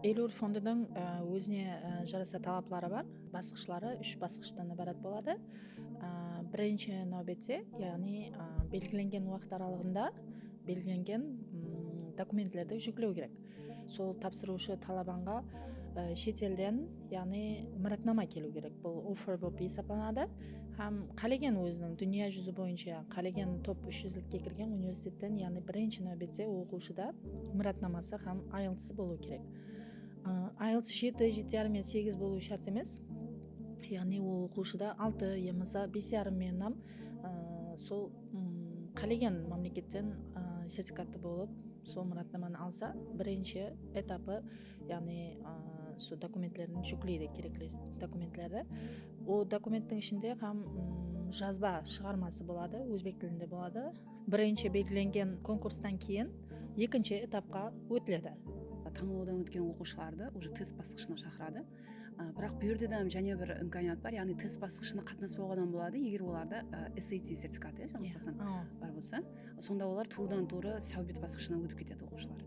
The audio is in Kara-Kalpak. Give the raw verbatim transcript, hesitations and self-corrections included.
Belur fondınıń, e, ózine, e, jarasa talapları bar. Basqıshları úsh basqıshtan ibarat boladı. E, birinshi náwbette, yaǵnıy, e, belgilengen waqıt aralıǵında belgilengen, mm, dokumentlerdi júklew kerek. Sol tapsırıwshı talabanǵa, e, shet elden, yaǵnıy miratnama keliw kerek. Bul offer bolıp esaplanadı. Hám qálegen óziniń dúnya júzi boyınsha qálegen top úsh júzlikke kirgen universitetten, yaǵnıy birinshi náwbette oqıwshıda miratnaması hám IELTS'ı bolıwı kerek. I, IELTS jeti, jeti yarım ya segiz bolıwı shárt emes. Yaǵnıy ol oqıwshıda altı yamasa bes yarım menen hám, ı, sol, ım, qálegen mámleketten, ı, sertifikattı bolıp, sol miratnamanı alsa, birinshi etapı, yaǵnıy, ı, sol dokumentlerin júkleydi, kerekli dokumentlerdi. O dokumenttiń ishinde hám, ım, jazba shıǵarması boladı, ózbek tilinde boladı. Birinshi belgilengen konkurstan keyin ekinshi etapqa ótiledi. Tańlawdan ótken oqıwshılardı уже test basqıshına shaqıradı. A, biraq bul jerde de jáne bir imkaniyat bar, yaǵnıy test basqıshına qatnaspawǵa da boladı, eger olarda, a, SAT sertifikatı, ya, janılmaspasam, Awa. bar bolsa. Sonda olar tuwrıdan-tuwrı sáwbet basqıshına ótip ketedi oqıwshılar.